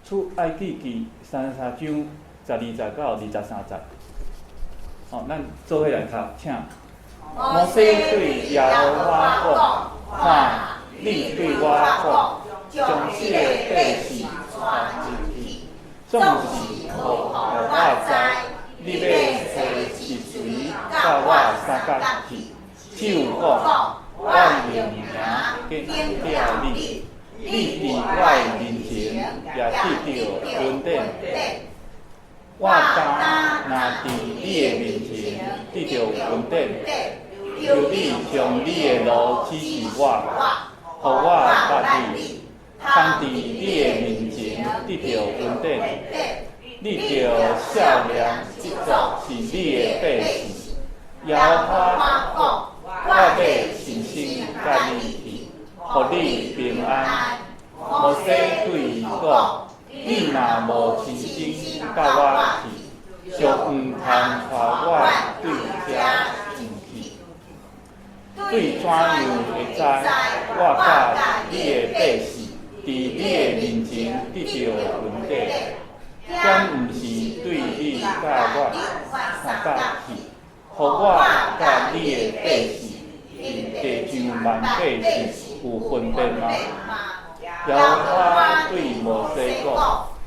出埃及記33章12節到23節。好，咱做伙來讀，請。摩西對耶和華講：看，你對我講，將這个百姓帶入去，總是予我知，你欲差是誰佮我相佮去？只有講，我用名揀了你，你佇我面前也得著恩典。我今若佇你的面前得著恩典，求你將你的路指示我，予我捌你，通佇你的面前得著恩典。你著赦免這族是你的百姓。耶和華講：我欲親身佮你去，予你平安。摩西對伊講：你若無親身佮我去，就毋通帶我對遮入去。對怎樣會知我佮你的百姓佇你的面前得著恩典？敢毋是對你佮我相佮去，予我佮你的百姓佇地上萬百姓有分別嗎？耶和華對摩西講：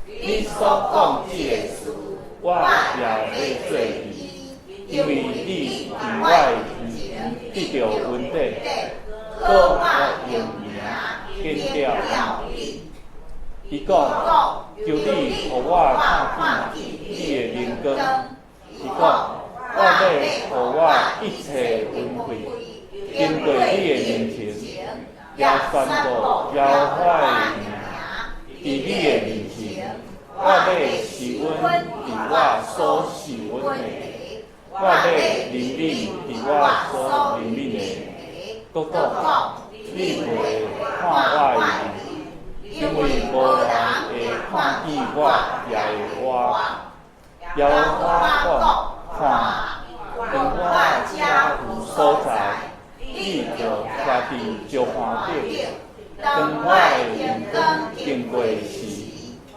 你所講這个事，我也欲做去，因為你佇我面前得著恩典，閣我用名揀了你。伊講：求你予我看見你的榮光。伊講：我欲予我一切恩惠經過你的面前，也宣告耶和華的名。佇你的面前，我欲施恩佇我所施恩的，我欲憐憫佇我所憐憫的。閣講：你袂看我的面，因為無人會看見我也會活。耶和華講：看，因我遮有所在，你著徛佇石岸頂。當我的榮光經過時，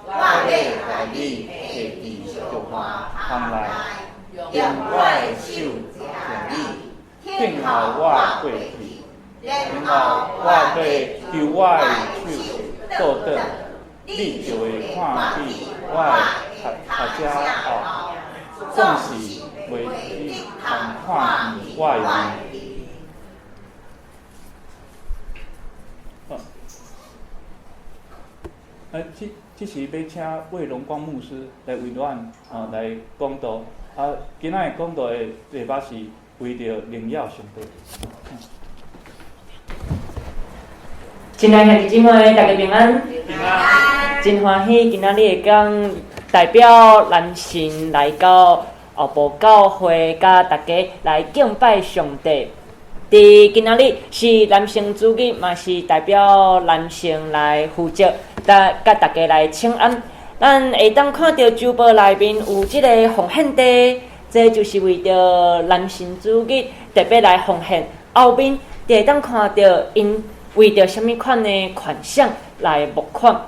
我欲共你提佇石岸空內，用我的手攑你，聽候我過去。然後我欲求我的手倒轉，你就會看見我的跤踭後，總是袂得通看見我的面。好，這時欲請魏榮光牧師來為咱來講道。啊，今仔日講道的題目是為著榮耀上帝。親愛兄弟姊妹，大家平安。平安。真歡喜，今仔日會當代表南神來到後埔教會，佮大家來敬拜上帝。佇今仔日是南神主日，嘛是代表南神來負責，佮大家來請安。咱會當看著周報內面有這个奉獻袋，這就是為著南神主日特別來奉獻。後面就會當看著𪜶為著啥物款的款項來募款。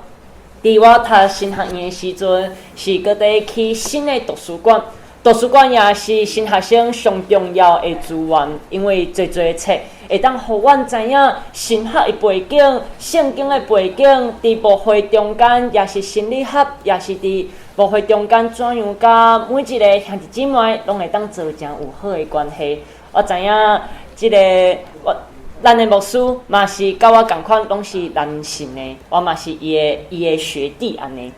佇我讀神學院的時陣，是閣佇去新的圖書館。圖書館也是神學生上重要的資源，因為濟濟冊會當予阮知影神學的背景、聖經的背景，佇牧會中間，也是心理學，也是佇牧會中間怎樣佮每一个兄弟姊妹攏會當做誠有好的關係。我知影這个我咱的牧師嘛是佮我仝款，攏是南神的，我嘛是伊的學弟按呢。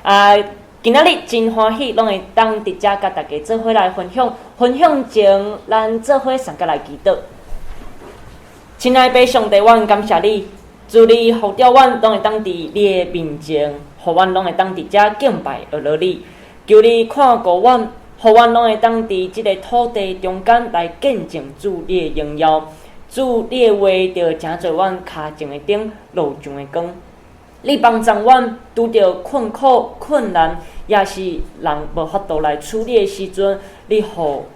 啊，今仔日真歡喜，攏會當佇遮佮大家做伙來分享。分享前，咱做伙相佮來祈禱。親愛的上帝，阮感謝你，主你呼召阮，攏會當佇你的面前，予阮攏會當佇遮敬拜阿羅你。求你看顧阮，予阮攏會當佇這个土地中間來見證主你的榮耀。主你的話，就成做阮跤前的燈，路上的光。你幫助阮拄著困苦、困難，也是人無法度來處理的時陣，你予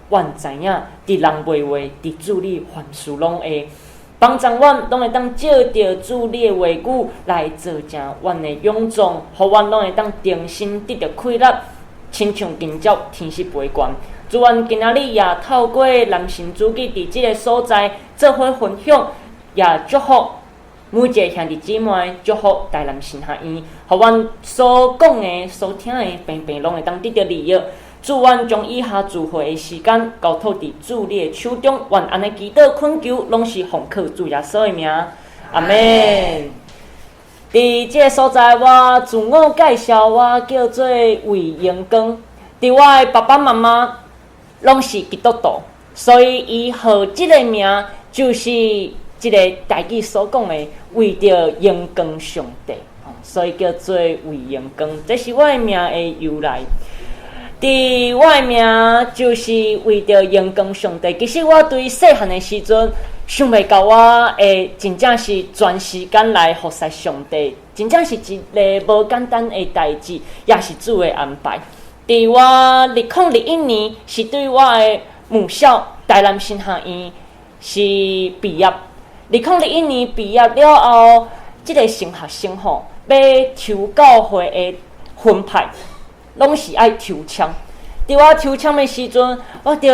阮知影，佇人袂話，佇主你凡事攏會。幫助阮攏會當藉著主你的話語來造成阮的勇壯，予阮攏會當重新得著氣力，親像迎接天使飛懸。主，阮今仔日也透過男神主義佇這个所在做伙分享，也祝福每一个兄弟姊妹，祝福台南神學院，予阮所講的、所聽的，平平攏會當得著利益。主，阮將以下聚會的時間交託佇主你的手中，阮按呢祈禱懇求，攏是奉靠主耶穌的名，阿門。佇這个所在，我自我介紹，我叫做魏榮光。佇我的爸爸媽媽攏是基督徒，所以伊號這个名就是這个台語所講的，為著榮光上帝，所以叫做魏榮光。這是我的名的由來。佇我的名就是為著榮光上帝。其實我對細漢的時陣，想袂到我會真正是全時間來服侍上帝，真正是一个無簡單的代誌，也是主的安排。佇我2021年，是對我的母校台南神學院是畢業。2021年畢業了後，這个神學生吼，欲抽教會的分派，攏是愛抽籤。佇我抽籤的時陣，我就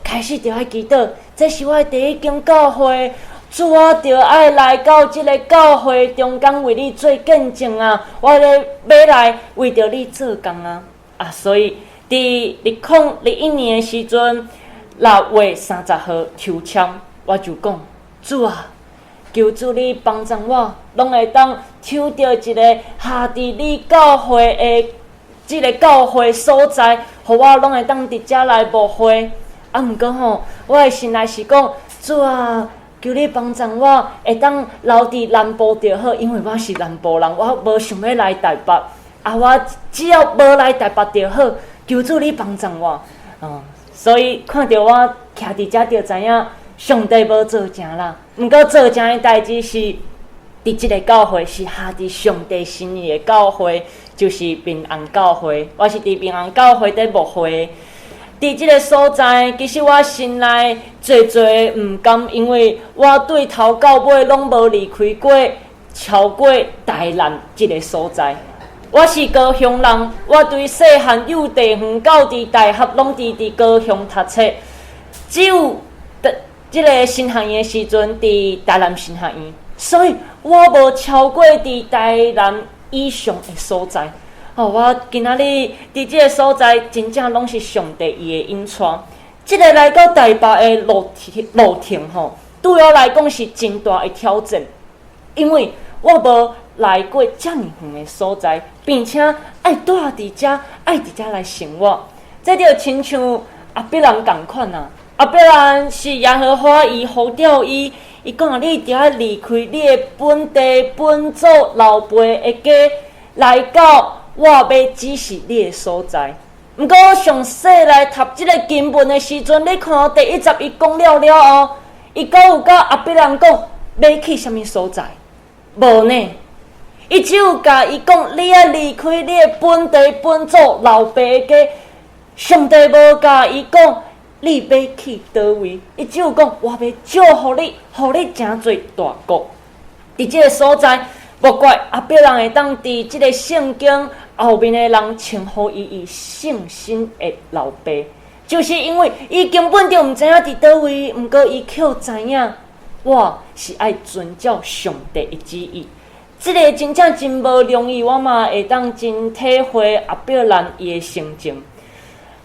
開始著愛祈禱，這是我的第一間教會，主，我著愛來到這个教會中間為你做見證啊！我咧欲來為著你做工啊！啊，所以佇2021年的時陣，6月30號抽籤，我就講，主啊，求主你幫助我，攏會當抽著一个下佇你教會的這个教會所在，予我攏會當佇遮來牧會。啊，毋過吼，我的心內是講，主啊，求你幫助我，會當留佇南部就好，因為我是南部人，我無想欲來台北。啊，我只要無來台北就好，求主你幫助我。所以看著我徛佇遮就知影，上帝無做成啦。毋過做成的代誌是，佇這个教會是合佇上帝心意的教會，就是平安教會。我是佇平安教會佇牧會。佇這个所在，其實我心內濟濟毋甘，因為我對頭到尾攏無離開過超過台南這个所在。我是高雄人，我對細漢幼稚園到佇大學攏佇高雄讀冊，只有這个神學院的時陣佇台南神學院，所以我無超過佇台南以上的所在。哦，我今仔日佇這个所在，真正攏是上帝伊的引帶。這个來到台北的路程吼，對我來講是真大的挑戰，因為我無來過遮爾遠的所在，並且愛蹛佇遮，愛佇遮來生活，這就親像亞伯蘭仝款啊。亞伯蘭是耶和華伊呼召伊，伊講你著愛離開你的本地本族老爸的家，來到我欲指示你的所在。毋過詳細來讀這个經文的時陣，你看第一節伊講了了後，伊閣有佮亞伯蘭講欲去啥物所在？無呢？伊只有共伊講，你愛離開你的本地本族老爸的家。上帝無共伊講，你欲去佗位？伊只有講，我欲祝福你，予你成做大國。佇這个所在，無怪亞伯蘭會當佇這个聖經後面的人稱呼伊為信心的老爸，就是因為伊根本就毋知影佇佗位，毋過伊卻知影，我是愛遵照上帝的旨意。這个真正真無容易，我嘛會當真體會亞伯蘭伊的心情。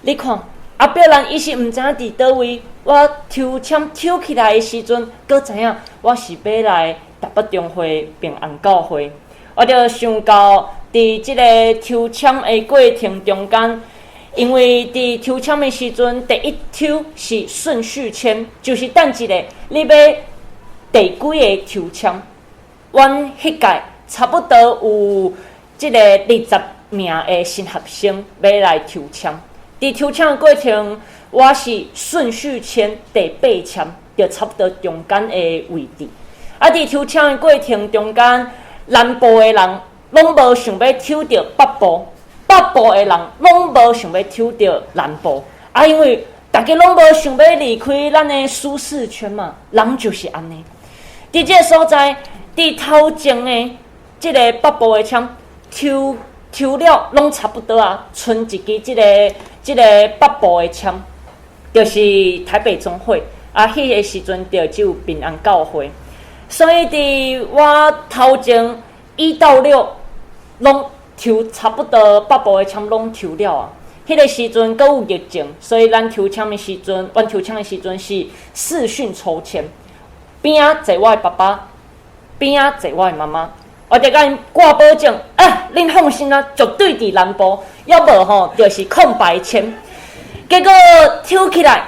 你看，亞伯蘭伊是毋知影佇佗位，我抽籤抽起來的時陣，閣知影我是欲來台北中會平安教會。我就想到佇這个抽籤的過程中間，因為佇抽籤的時陣，第一抽是順序籤，就是等一下你欲第幾个抽籤。阮彼屆差不多有這个20名的新學生欲來抽籤。佇抽籤的過程，我是順序籤第八籤，就差不多中間的位置。啊，佇抽籤的過程中間，南部的人攏無想欲抽著北部，北部的人攏無想欲抽著南部。啊，因為逐家攏無想欲離開咱的舒適圈嘛，人就是按呢。佇這个所在，佇頭前的這个北部的籤抽抽了，攏差不多啊，賰一支這个北部的籤，就是台北總會啊。彼个時陣就只有平安教會，所以佇我頭前1到6攏抽差不多北部的籤攏抽了啊。彼个時陣閣有疫情，所以咱抽籤的時陣，阮抽籤的時陣是視訊抽籤，邊仔坐我的爸爸，邊仔坐我的媽媽，我就共𪜶掛保證，啊，恁放心啊，絕對佇南部，猶無吼，就是空白籤。結果抽起來，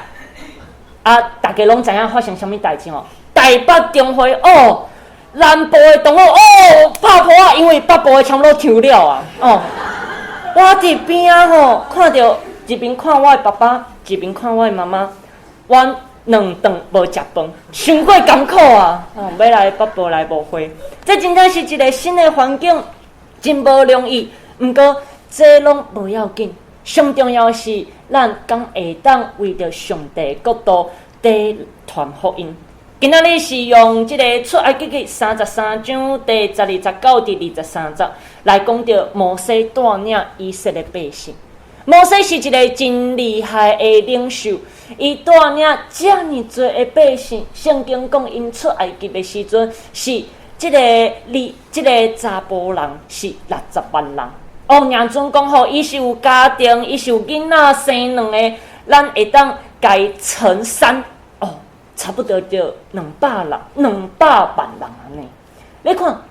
啊，大家攏知影發生啥物代誌吼？台北中會哦，南部的同學哦，拍噗仔，因為北部的籤攏抽了啊，哦。我佇邊仔吼，看著一邊看我的爸爸，一邊看我的媽媽，阮兩頓無食飯，傷過艱苦啊！哦，欲來北部來牧會，這真正是一個新的環境，真無容易。毋過這攏無要緊，上重要的是咱敢會當為著上帝國度佇傳福音。今仔日是用這个出埃及記33章第12節到第23節來講著摩西帶領以色列百姓。摩西是一个真厲害的領袖，伊帶領遮爾濟的百姓。聖經講，𪜶出埃及的時陣是這个你這个查埔人是60萬人。哦，領準講吼，伊是有家庭，伊是有囡仔生兩個，咱會當共伊乘三。差不多就200人，200萬人按呢。你看，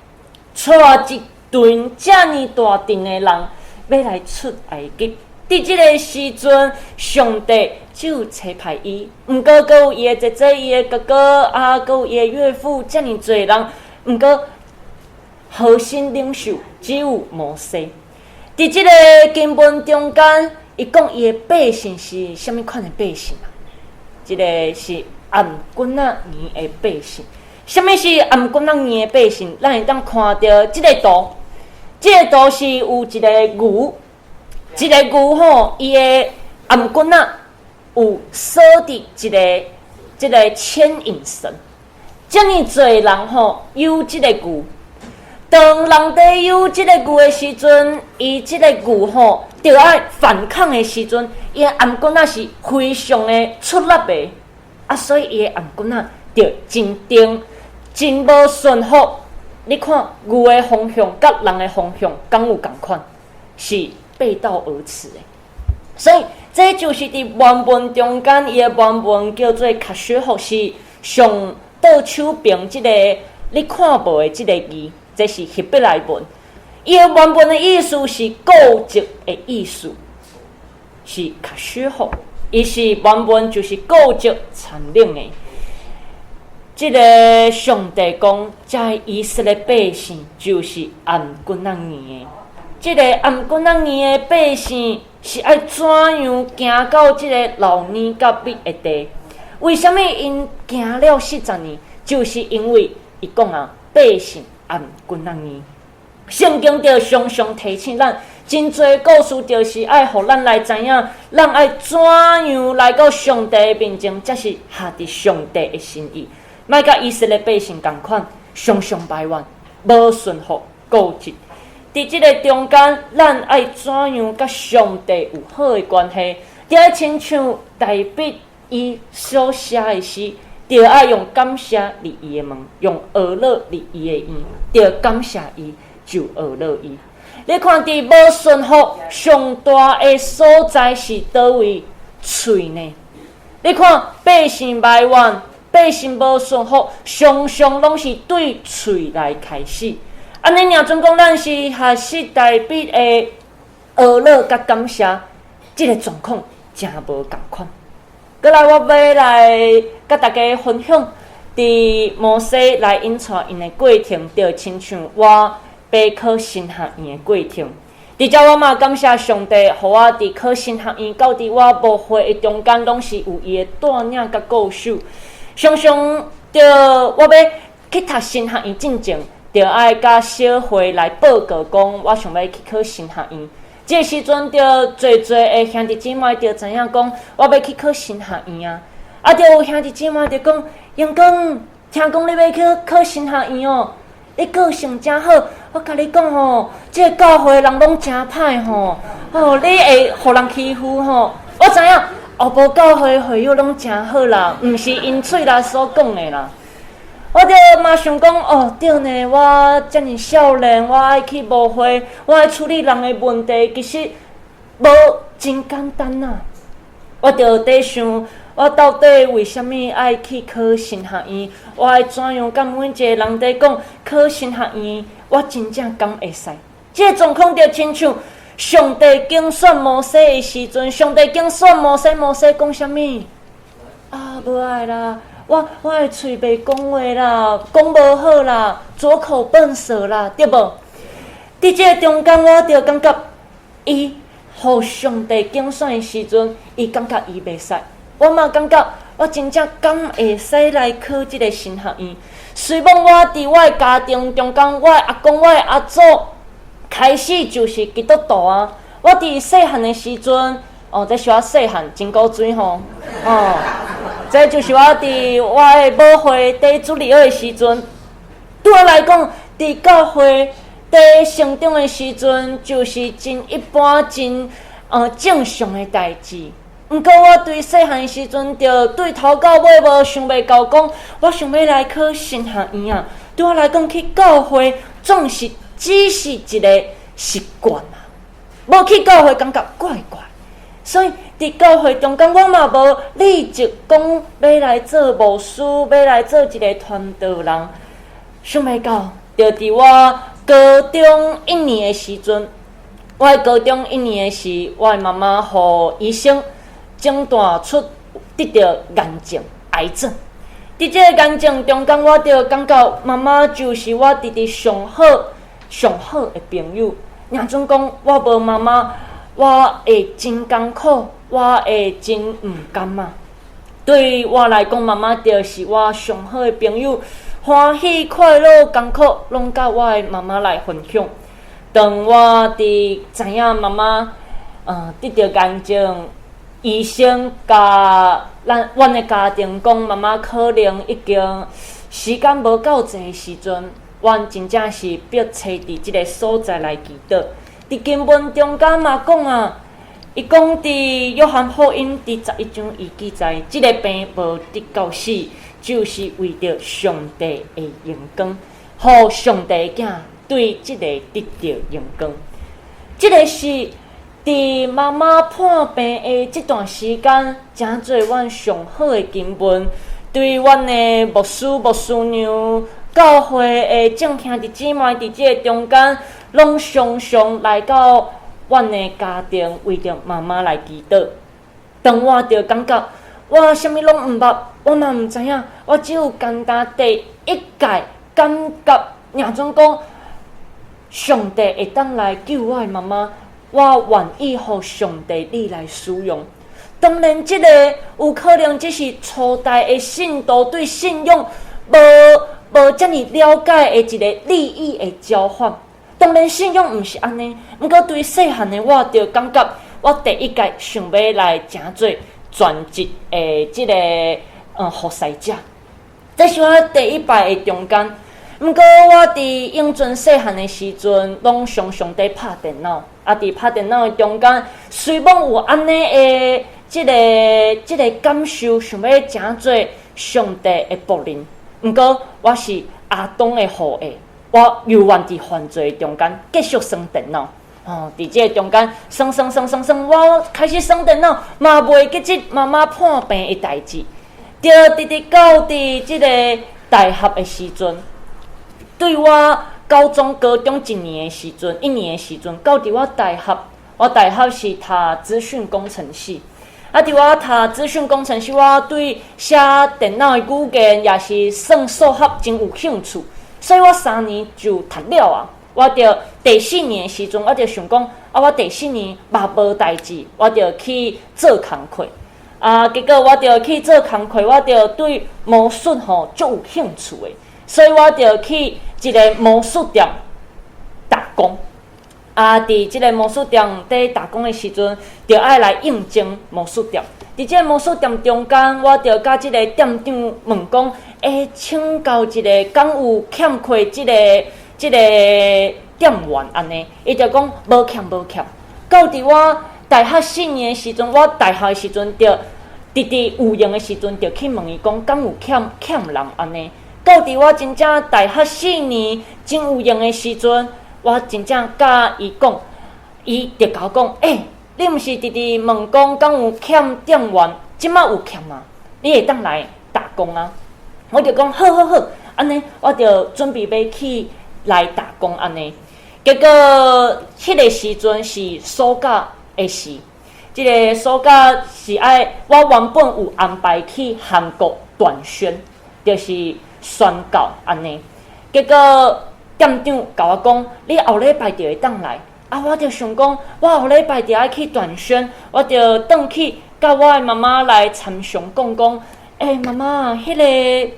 帶一群遮爾大陣的人欲來出埃及，佇這个時陣，上帝只有差派伊，毋過閣有伊的姐姐、伊的哥哥啊，閣有伊的岳父，遮爾濟人，毋過核心領袖只有摩西。佇這个經文中間，伊講伊的百姓是啥物款的百姓啊？這个是頷頸仔耳的百姓，啥物是頷頸仔耳的百姓？咱會當看著這个圖，這个圖是有一個牛，一個牛吼，伊的頷頸仔有鎖佇一个這个牽引繩，遮爾濟人吼有這個牛，當人佇有這個牛的時陣，伊這個牛吼著愛反抗的時陣，伊的頷頸仔是非常的出力的。啊，所以伊的頷頸仔就真重，真無順服。你看牛的方向佮人的方向敢有仝款？是背道而馳的。所以這就是佇原文中間，伊的原文叫做卡薛福，是上倒手邊這個你看無的這个字，這是希伯來文。伊的原文的意思是固執的意思，是卡薛福。伊是原文就是固執殘忍的。這个上帝講，這以色列百姓就是頷頸仔耳的。這个頷頸仔耳的百姓是愛怎樣行到這个流奶佮蜜的地？為啥物𪜶行了四十年？就是因為伊講啊，百姓頷頸仔耳。聖經就常常提醒咱，真濟故事就是愛予咱來知影，咱愛怎樣來到上帝面前，才是合佇上帝的心意。莫佮以色列百姓仝款，常常埋怨，無順服、固執。佇這个中間，咱愛怎樣佮上帝有好的關係？著愛親像大衛伊所寫的詩，著愛用感謝入伊的門，用呵樂入伊的院，著感謝伊，就呵樂伊。你看，佇無順服上大的所在是佗位？喙呢？你看百姓埋怨，百姓無順服，常常攏是對喙來開始。按呢，領準講，咱是學習大衛的呵樂佮感謝，這个狀況誠無仝款。過來，我欲來佮大家分享，佇摩西來引帶𪜶的過程，就親像我欲考神學院的過程。佇遮我嘛感謝上帝，予我佇考神學院到佇我牧會的中間，攏是有伊的帶領佮顧守。常常著我欲去讀神學院進前，著愛佮小會來報告講，我想欲去考神學院。這個時陣，著濟濟的兄弟姊妹就知影講，我欲去考神學院啊。啊，著有兄弟姊妹就講，榮光，聽講你欲去考神學院哦，你個性誠好，我共你講吼，這个教會人攏誠歹吼，哦，你會予人欺負吼。我知影後埔教會會友攏誠好啦，毋是𪜶喙內所講的啦。我就嘛想講，哦，對呢，我遮爾少年，我愛去牧會，我愛處理人的問題，其實無真簡單啊。我就佇想，我到底為啥物愛去考神學院？我愛怎樣佮每一个人佇講考神學院？我真正敢會使？這個狀況就親像上帝揀選摩西的時陣，上帝揀選摩西，摩西講啥物？啊，無愛啦！我的喙袂講話啦，講無好啦，拙口笨舌啦，對無？佇這个中間，我就感覺伊予上帝揀選的時陣，伊感覺伊袂使。我嘛感覺我真正敢會使來考這个神學院。雖罔我佇我的家庭中間，我的阿公、我的阿祖開始就是基督徒啊。我佇細漢的時陣，哦，這是我細漢真古錐吼，哦。這就是我佇我的母會佇主日學的時陣，對我來講，佇教會佇成長的時陣，就是真一般、真正常的代誌。毋過我對細漢時陣，就對頭到尾無想袂到講，我想欲來考神學院啊。對我來講，去教會總是只是一个習慣啊，無去教會感覺怪怪。所以佇教會中間，我嘛無立即講欲來做牧師，欲來做一个傳道人。想袂到，就佇我高中一年的時陣，我高中一年的時，我的媽媽予醫生診斷出得著癌症，癌症。佇這个癌症中間，我就感覺媽媽就是我直直上好、上好的朋友。若準講我無媽媽，我會真艱苦，我會真毋甘啊！對我來講，媽媽就是我上好的朋友，歡喜、快樂、艱苦，攏佮我的媽媽來分享。當我佇知影媽媽得著癌症，醫生共咱阮的家庭講，媽媽可能已經時間無夠濟的時陣，阮真正是逼揣佇這个所在來祈禱。佇經文中間嘛講啊，伊講佇約翰福音佇11章，伊記載，這个病無得到死，就是為著上帝的榮光，予上帝的囝對這个得著榮光。這个是佇媽媽破病的這段時間，誠濟阮上好的經文，對阮的牧師、牧師娘、教會的眾兄弟姊妹佇這个中間，攏常常來到阮的家庭，為著媽媽來祈禱。當我就感覺我啥物攏毋捌，我嘛毋知影，我只有簡單第一擺感覺，若準講上帝會當來救我的媽媽，我願意予上帝你來使用。當然，這个有可能只是初代的信徒對信仰無遮爾了解的一个利益的交換。當然，信仰毋是按呢。毋過對細漢的我，就感覺我第一擺想欲來成做全職的這个服侍者。這是我第一擺的中間。毋過我佇永春細漢的時陣，攏常常佇拍電腦。啊，佇拍電腦的中間，雖罔有按呢的這个感受，想欲成做上帝的僕人。毋過我是亞當的後裔。我猶原佇犯罪中間繼續耍電腦，哦，佇這个中間耍耍耍耍耍，我開始耍電腦，嘛袂記得媽媽破病的代誌。著直直到佇這个大學的時陣，對我高中高中一年的時陣，一年的時陣，到佇我大學，我大學是讀資訊工程系。啊，佇我讀資訊工程系，我對寫電腦的語言，也是算數學真有興趣。所以我三年就讀了啊，我就第四年的時陣，我就想講，啊，我第四年嘛無代誌，我就去做工課。啊，結果我就去做工課，我就對魔術吼足有興趣的，所以我就去一个魔術店打工。啊，啊，佇這个魔術店佇打工的時陣，著愛來應徵魔術店。佇這个魔術店中間，我著佮這个店長問講：欸，請教一下，敢有欠缺這个店員按呢？伊就講無欠無欠。到佇我大學四年的時陣，我大學的時陣，著直直有閒的時陣，就去問伊講，敢有欠人按呢？到佇我真正大學四年真有閒的時陣，我真正佮伊講，伊就共我講：欸，你毋是直直問講敢有欠店員，這馬有欠啊？你會當來打工啊？我就講好好好，按呢我就準備欲去來打工按呢。結果彼个時陣是暑假的時，這个暑假是愛我原本有安排去韓國短宣，就是宣教按呢。結果店長共我講，你後禮拜就會當來。啊，我就想講，我後禮拜就愛去短宣，我就轉去佮我的媽媽來參詳講講，欸，媽媽，彼个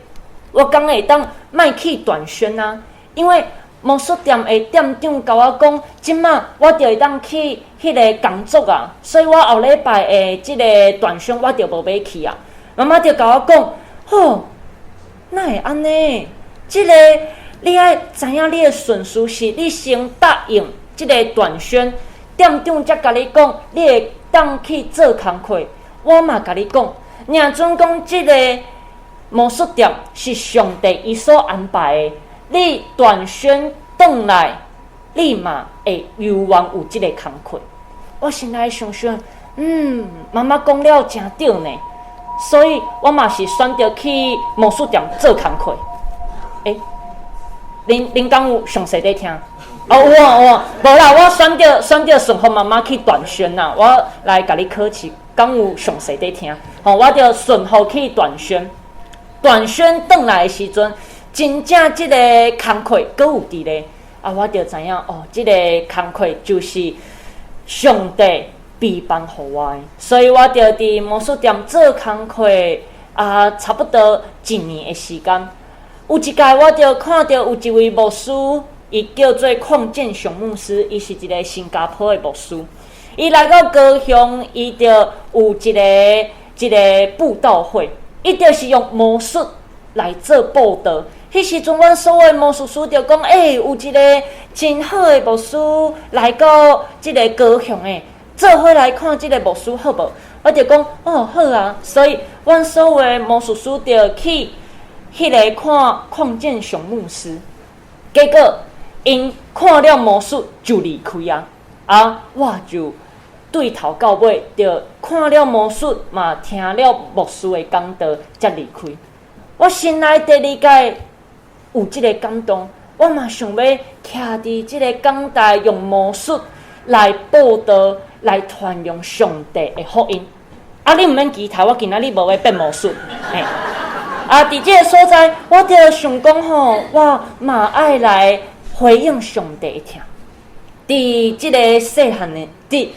我敢會當莫去短宣啊？因為魔術店的店長共我講，這馬我就會當去彼个工作啊，所以我後禮拜的這个短宣我就無欲去啊。媽媽就共我講，吼，哪會按呢？這个你愛知影你的順序是，你先答應這个短宣，店長才共你講，你會當去做工課。我嘛共你講，若準講這个魔術店是上帝伊所安排的，你短宣轉來，你嘛會猶原有這个工課。我心內想想，媽媽講了誠對呢，所以我嘛是選擇去魔術店做工課。欸，恁敢有詳細佇聽？哦，有啊有啊，無啦，我選擇順服媽媽去短宣啦。我來共你考試，敢有詳細佇聽？吼，我就順服去短宣。短宣轉來的時陣，真正這个工課閣有佇咧，啊，我就知影哦，這个工課就是上帝備辦予我的，所以我就佇魔術店做工課啊，差不多一年的時間。有一擺我就看著有一位牧師，伊叫做鄺建雄牧師，伊是一个新加坡的牧師。伊來到高雄，伊就有一个佈道會，伊就是用魔術來做佈道。彼時陣，阮所有的魔術師就講：欸，有一个真好的牧師來到這个高雄的，做伙來看這个牧師好無？我就講：哦，好啊。所以，阮所有的魔術師就去彼个看鄺建雄牧師。結果，𪜶看了魔術就離開啊！啊，我就對頭到尾，就看了魔術嘛，聽了牧師的講道，才離開。我心內第二擺有這个感動，我嘛想欲徛佇這个講台，用魔術來報道，來傳揚上帝的福音。啊，你毋免期待，我今仔日無欲變魔術。嘿，啊，佇這个所在，我就想講吼，我嘛愛來回應上帝的疼。佇這个細漢的，佇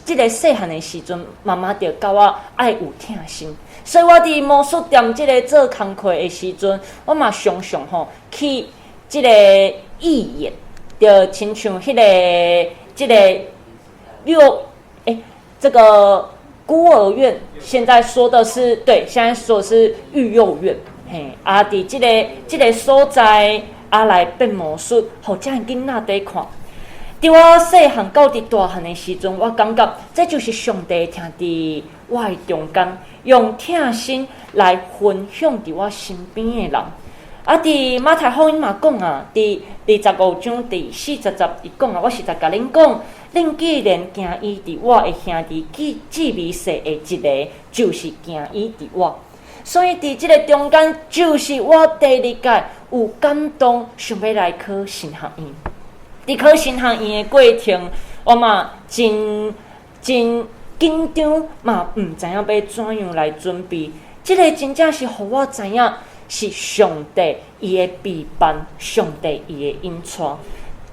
這个細漢的時陣，媽媽就教我愛有疼心。所以我佇魔術店這个做工課的時陣，我嘛常常吼去這个義演，就親像彼个這个幼，欸，這個孤兒院，現在說的是對，現在說的是育幼院，嘿，啊，佇這个所在啊來變魔術，予遮囡仔佇看。佇我細漢到佇大漢的時陣，我感覺這就是上帝疼佇我的中間，用疼心來分享佇我身邊的人。啊，佇馬太福音嘛講啊，佇25章第40節伊講啊，我實在共恁講，恁既然行醫治我的兄弟姊妹細的一个，就是行醫治我。所以佇這个中間，就是我第二擺有感動，想欲來考神學院。佇考神學院的過程，我嘛真真緊張，嘛毋知影欲怎樣來準備。這个真正是予我知影，是上帝伊的備辦，上帝伊的引帶。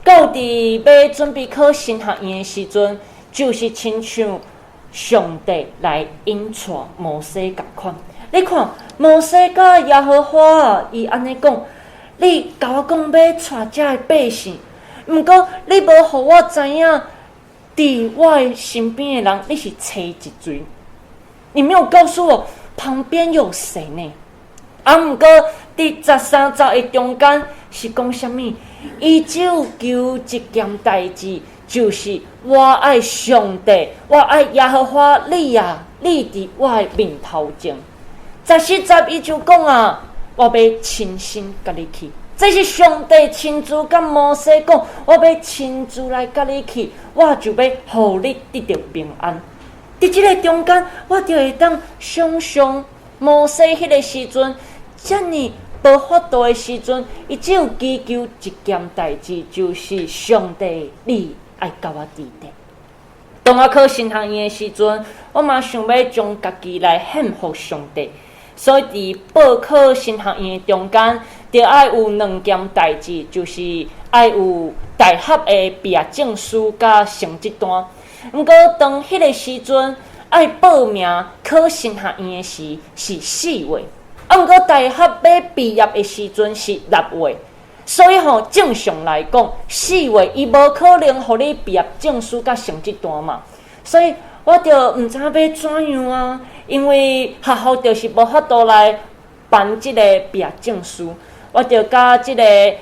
到佇欲準備考神學院的時陣，就是親像上帝來引帶摩西仝款。你看，摩西佮耶和華伊按呢講：你共我講欲帶遮的百姓，毋過你無予我知影，佇我的身邊的人，你是揣一誰？你沒有告訴我旁邊有誰呢？啊，毋過佇13節的中間是講啥物？伊只有求一件代誌，就是我愛上帝，我愛耶和華你啊，你佇我的面頭前。14節伊就講啊，我欲親身佮你去。這是上帝親自佮摩西講，我欲親自來佮你去，我就欲予你得著平安。佇這个中間，我就會當想像摩西彼个時陣，遮爾無法度的時陣，伊只有祈求一件代誌，就是上帝，你愛佮我佇咧。當我考神學院的時陣，我嘛想欲將家己來獻予上帝，所以佇報考神學院的中間，著愛有兩件代誌，就是愛有大學的畢業證書佮成績單。毋過當彼个時陣愛報名考神學院的時是4月，啊，毋過大學欲畢業的時陣是6月，所以吼，正常來講，4月伊無可能予你畢業證書佮成績單嘛，所以我就毋知影欲怎樣啊，因為學校就是無法度來辦這个畢業證書，我就佮這个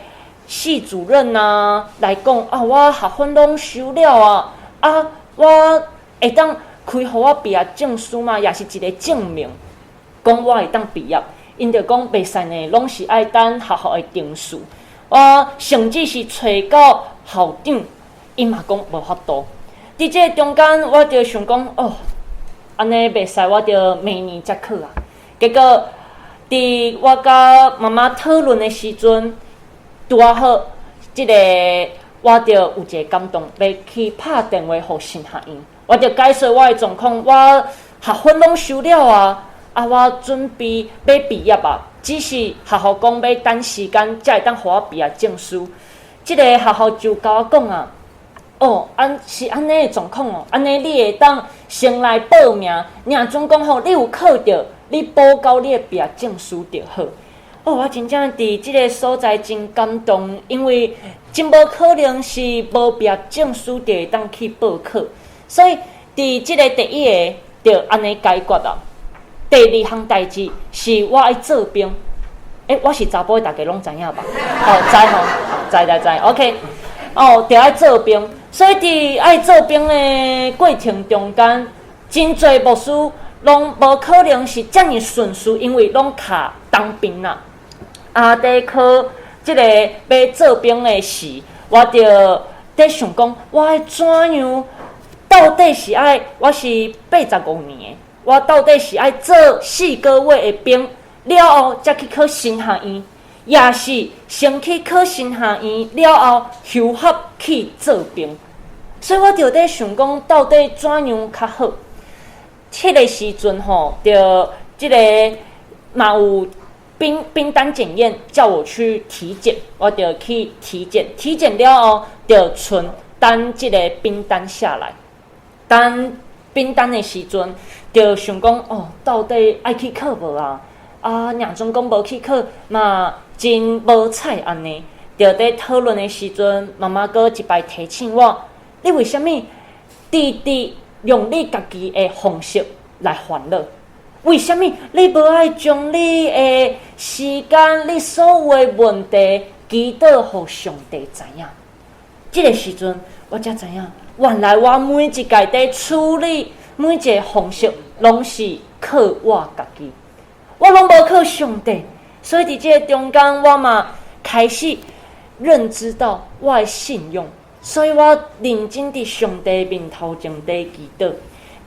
系主任啊來講啊，我學分攏修了啊，啊，我會當開予我畢業證書嘛，也是一個證明，講我會當畢業。𪜶就講袂使呢，攏是愛等學校的程序。我甚至是揣到校長，伊嘛講無法度。佇這个中間，我就想講，哦，按呢袂使，我著明年才考啊。結果，佇我佮媽媽討論的時陣，拄仔好，這个我就有一个感動，欲去拍電話予神學院，我就解說我的狀況，我學分攏修了啊，啊，我準備欲畢業啊，只是學校講欲等時間才會當予我畢業證書。這个學校就共我講啊，哦，按是按呢的狀況哦，按呢你會當先來報名，爾準講吼，你有考著，你補交你的畢業證書就好。哦，我真正佇這个所在真感動，因為真無可能是無畢業證書就會當去報考，所以佇這个第一个就按呢解決啊。第二項代誌是我愛做兵，欸，我是查埔，大家攏知影吧？哦，知吼，知知知，OK。哦，著愛做兵，所以佇愛做兵的過程中間，真濟牧師攏無可能是遮爾順遂，因為攏卡當兵啦。啊，佇考這个欲做兵的時，我就佇想講，我愛怎樣？到底是愛我是85年的，我到底是愛做4個月的兵了後，才去考神學院，抑是先去考神學院了後休學去做兵？所以我就佇想講，到底怎樣較好？彼个時陣吼，就這个嘛有兵單檢驗，叫我去體檢，我就去體檢。體檢了後，就賰等這个兵單下來。等兵單的時陣，就想講哦，到底愛去考無啊？啊，爾準講無去考嘛，真無彩按呢。就佇討論的時陣，媽媽閣一擺提醒我：你為啥物直直用你家己的方式來煩惱？為啥物你無愛將你的時間、你所有的問題祈禱予上帝知影？這个時陣，我才知影，原來我每一屆佇處理每一个方式，攏是靠我家己，我攏無靠上帝。所以佇這个中間，我嘛開始認知到我的信仰，所以我認真佇上帝面頭前佇祈禱。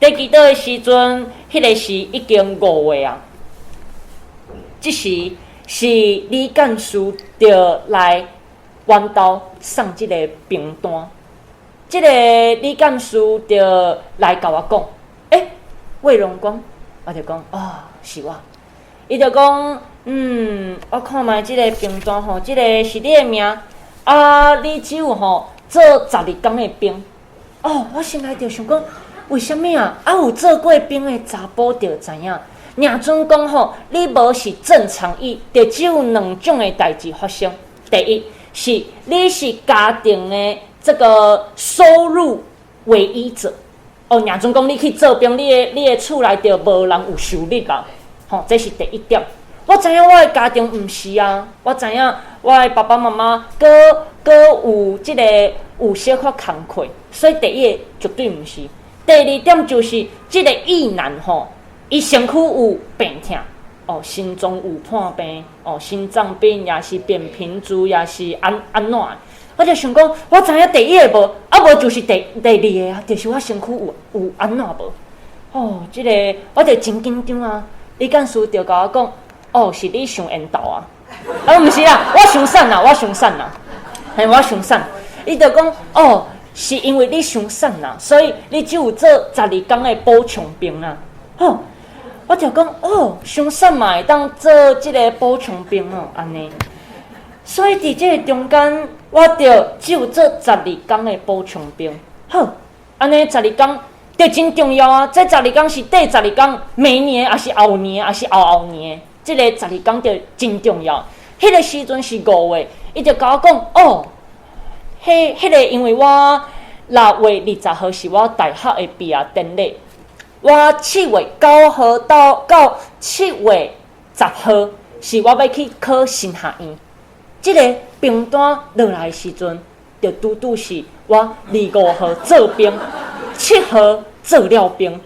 佇祈禱的時陣，彼个時已經5月啊。這時是李幹事就來阮兜送這个兵單。這个李幹事就來共我講：“欸，魏榮光。”我就講：“哦，是我。”伊就講：“嗯，我看覓這个兵單吼，這个是你的名啊，你只有吼做12工的兵。”哦，我心內就想講，為啥物啊？啊，有做過兵的查埔就知影，爾準講吼，你無是正常役，就只有兩種的代誌發生。第一，是你是家庭的這個收入唯一者。哦，若準講你去做兵，你的厝內就無人有收入啊。吼，這是第一點。我知影我的家庭毋是啊，我知影我的爸爸媽媽閣閣有這個有小可工課，所以第一個絕對毋是。第二點就是這個役男吼，伊身軀有病痛，哦，心臟有破病，哦，心臟病也是扁平足，也是按怎？我就想講，我知影第一個無，啊無就是第二個啊，就是我身軀有按怎無？哦，這個我就真緊張啊！李幹事就共我講，哦，是你傷緣投啊！啊，毋是啦，我傷瘦啦，我傷瘦啦，嘿，我傷瘦。伊就講，哦，是因為你傷瘦啦，所以你只有做12工的補充兵啊！吼，我就講，哦，傷瘦嘛會當做這個補充兵哦，按呢。所以佇這個中間，我就只有做十二工的補充兵。好，按呢十二工就真重要啊！這十二工是第十二工，明年抑是後年，抑是後後年，這個十二工就真重要。彼個時陣是5月，伊就共我講，哦。彼個因為我6月20號是我大學的畢業典禮，我7月9號到7月10號是我欲去考神學院。這個兵單落來的時陣，就拄拄是我25號做兵，7號做了兵。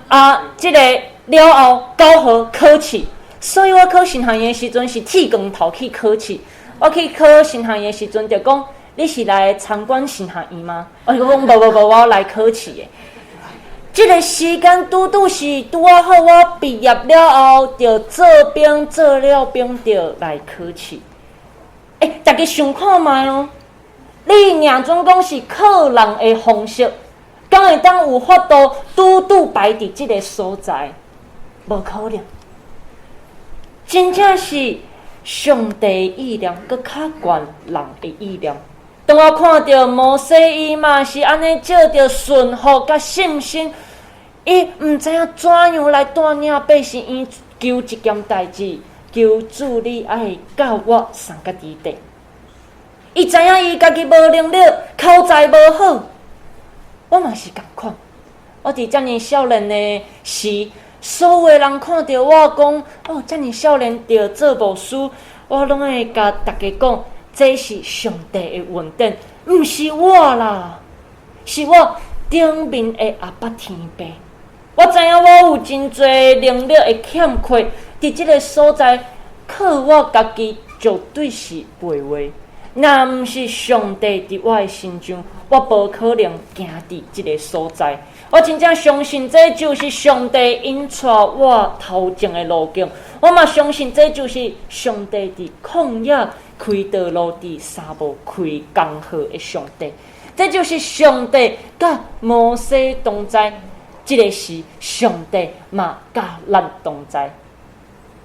啊，這個了後9號考試，所以我考神學院的時陣是剃光頭去考試。我去考神學院的時陣就講，你是來參觀神學院嗎？我講無無無，我來考試的。這個時間拄拄是拄仔好，我畢業了後就做兵，做了兵就來考試。欸，大家想看覓哦？你若準講是靠人的方式，敢會當有法度拄拄擺佇這個所在？無可能。真正是上帝意念，閣較懸人的意念。當我看著摩西，伊嘛是按呢藉著順服佮信心，伊毋知影怎樣來帶領百姓，伊求一件代誌，求主你愛佮我相佮佇底。伊知影伊家己無能力，口才無好，我嘛是仝款。我佇遮爾少年的時，所有的人看著我講，哦，遮爾少年就做牧師，我攏會共大家講，這是上帝的恩典，毋是我啦，是我頂面的阿爸天父。我知影我有真濟能力的欠缺，佇這個所在靠我家己絕對是袂話。若毋是上帝佇我的身上，我無可能行佇這個所在。我真正相信這就是上帝引帶我頭前的路徑。我嘛相信這就是上帝佇曠野開道路，佇沙漠開江河的上帝。這就是上帝佮摩西同在，這個時上帝嘛佮咱同在。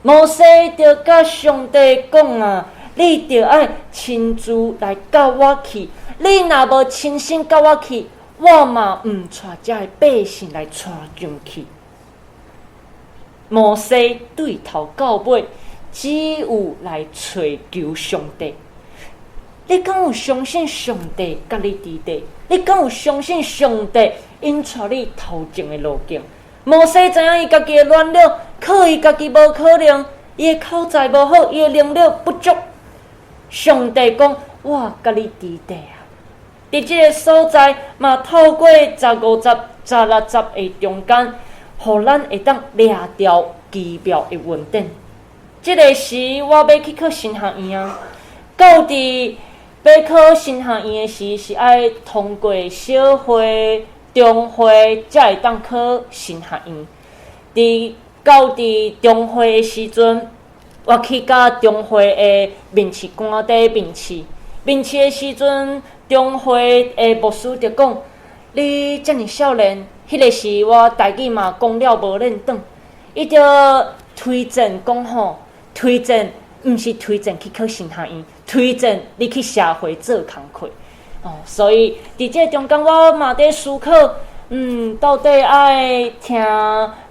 摩西就佮上帝講啊，你著愛親自來佮我去，你若無親身佮我去，我嘛毋帶遮的百姓來帶進去。摩西對頭到尾，只有來揣求上帝。你敢有相信上帝佮你佇底？你敢有相信上帝引帶你頭前的路徑？摩西知影伊家己的軟弱，靠伊家己無可能，伊的口才無好，伊的能力不足。上帝講：我佮你佇底啊！佇這個所在，嘛透過15節、16節的中間，予咱會當掠著奇妙的恩典。這個時，我欲去考神學院啊！到佇欲考神學院的時，是愛通過小會、中會，才會當考神學院。佇到佇中會的時陣，我去佮中會的面試官佇面試。面試的時陣，中會的牧師就講：你遮爾少年，彼個時我台語嘛講了無輪轉，伊就推薦講吼，推薦毋是推薦去考神學院，推薦你去社會做工課。哦，所以佇這個中間，我嘛佇思考，到底愛聽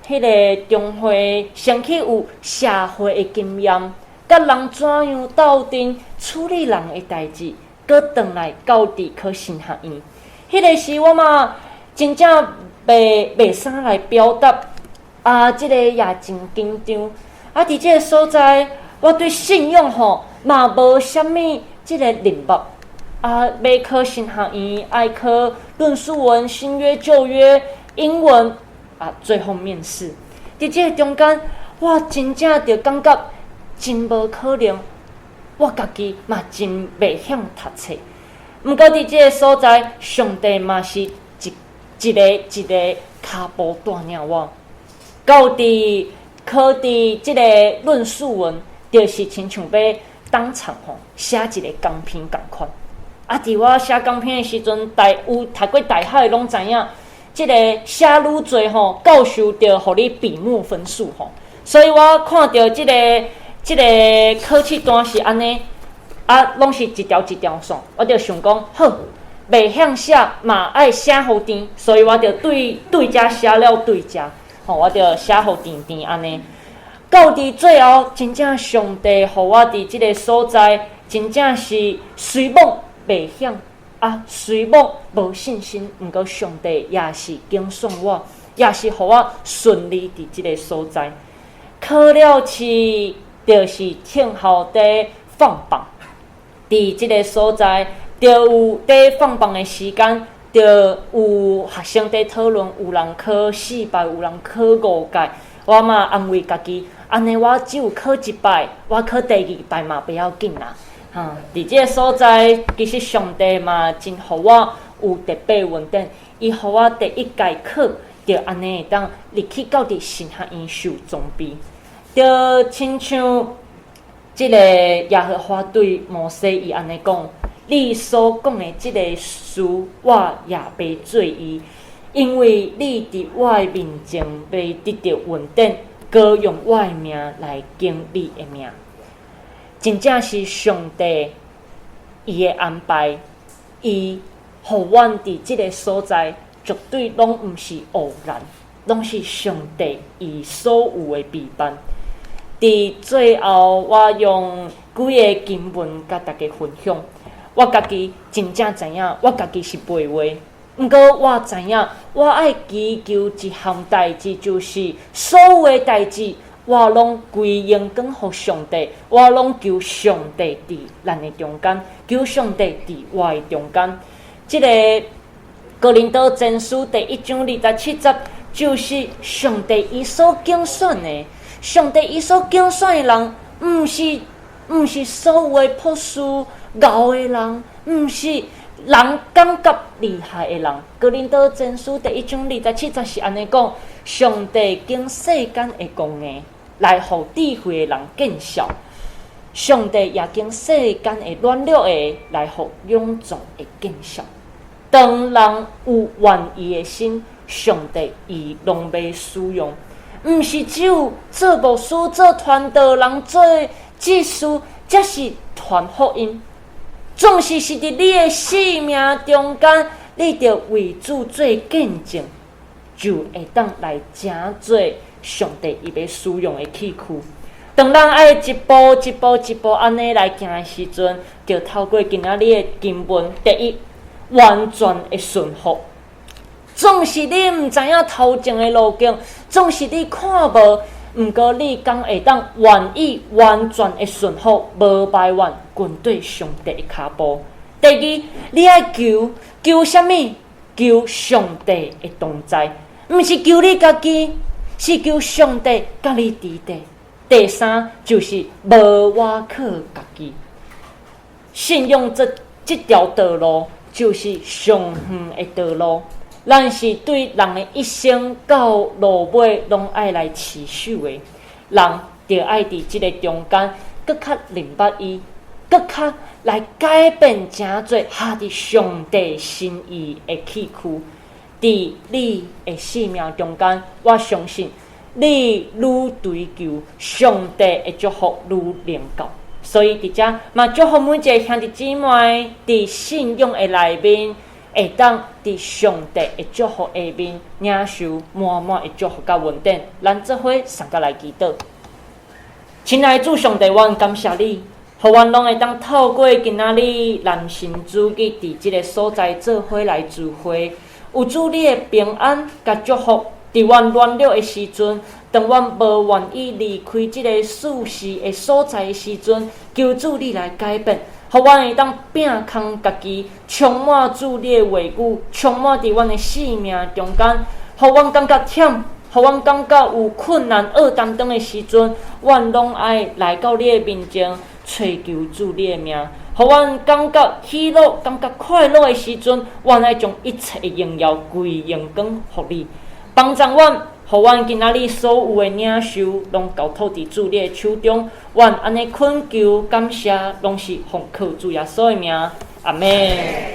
彼個中會先去有社會的經驗，佮人怎樣鬥陣處理人的代誌，閣轉來到佇考神學院。彼个時我嘛真正袂袂啥來表達，啊，這个也真緊張。啊，佇這个所在，我對信仰吼嘛無啥物這个認捌。啊，欲考神學院愛考論述文、新約、舊約、英文，啊，最後面試。佇這个中間，我真正就感覺真無可能，我家己嘛真袂曉讀冊。毋過佇這个所在，上帝嘛是一一个一個跤步帶領我，到佇考佇這个論述文，就是親像欲當場吼寫一个講篇仝款。啊，佇我寫講篇的時陣，大有讀過大學的攏知影，這个寫愈濟吼，教授就予你筆墨分數吼。所以我看著這個考試單是按呢，啊，攏是一條一條線，我就想講好，袂曉寫嘛愛寫予甜，所以我就對對遮寫了對遮，吼，我就寫予甜甜按呢。到佇最後，真正上帝予我佇這個所在，真正是雖罔袂曉啊，雖罔無信心，毋過上帝也是揀選我，也是予我順利佇這個所在。考了試，就是聽候佇放榜，佇這個所在，就有佇放榜的時間，就有學生佇討論，有人考四擺，有人考五屆。我嘛安慰家己，按呢我只有考一擺，我考第二擺嘛不要緊啦。哈，佇這個所在，其實上帝嘛真予我有特別恩典，伊予我第一屆考，就按呢會當入去到佇神學院受裝備，就親像這个耶和華對摩西伊按呢講：你所講的這个事，我也欲做伊，因為你佇我的面前欲得著恩典，膏用我的名來經你的名。真正是上帝伊的安排，伊予阮佇這个所在，絕對攏毋是偶然，攏是上帝伊所有的備辦。佇最後，我用幾个經文佮大家分享。我家己真正知影，我家己是背話。毋過我知影，我愛祈求一項代誌，就是所有的代誌，我攏歸榮光予上帝，我攏求上帝佇咱的中間，求上帝佇我的中間。這个哥林多前書第一章27節，就是上帝伊所揀選的。上帝伊所揀選的人，毋是所有的博士、𠢕的人，毋是人感覺厲害的人。哥林多前書第一章二十七節是按呢講：上帝揀世間的戇的，來予智慧的人見笑；上帝也揀世間的軟弱的，來予勇壯的見笑。當人有願意的心，上帝伊攏欲使用。毋是只有做牧師、做傳道人、做執事，才是傳福音。總是佇你的生命中間，你著為主做見證，就會當來成做上帝伊欲使用的器具。當咱愛一步一步一步按呢來行的時陣，就透過今仔日的經文，第一，完全的順服。總是你毋知影頭前的路徑，總是你看無，毋過你敢會當願意完全的順服，無埋怨，跟綴上帝的跤步。第二，你愛求求啥物？求上帝的同在，毋是求你家己，是求上帝佮你佇咧。第三，就是無倚靠家己，信仰這條道路就是上遠的道路。咱是對人的一生到落尾，攏愛來持守的。人著愛佇這个中間，閣較認捌伊，閣較來改變，成做合佇上帝心意的器具。佇你的生命中間，我相信你愈追求上帝的祝福，愈能夠。所以佇遮嘛，祝福每一个兄弟姊妹，佇信仰的內面，會當佇上帝的祝福下面，領受滿滿的祝福佮恩典。咱做伙送過來祈禱。親愛的主上帝，阮感謝你，予阮攏會當透過今仔日男神主日佇這个所在做伙來聚會，有主你的平安佮祝福，佇阮軟弱的時陣，當阮無願意離開這个舒適的所在的時陣，求主你來改變，予阮會當摒空家己，充滿主你的話語，充滿佇阮的生命中間，予阮感覺忝，予阮感覺有困難、厄擔當的時陣，阮攏愛來到你的面前，揣求主你的名。予阮感覺喜樂、感覺快樂的時陣，阮愛將一切的榮耀歸榮光予你。幫助阮，予阮今仔日所有的領受，攏交託佇主你的手中。阮按呢懇求感謝，攏是奉靠主耶穌的名。阿們。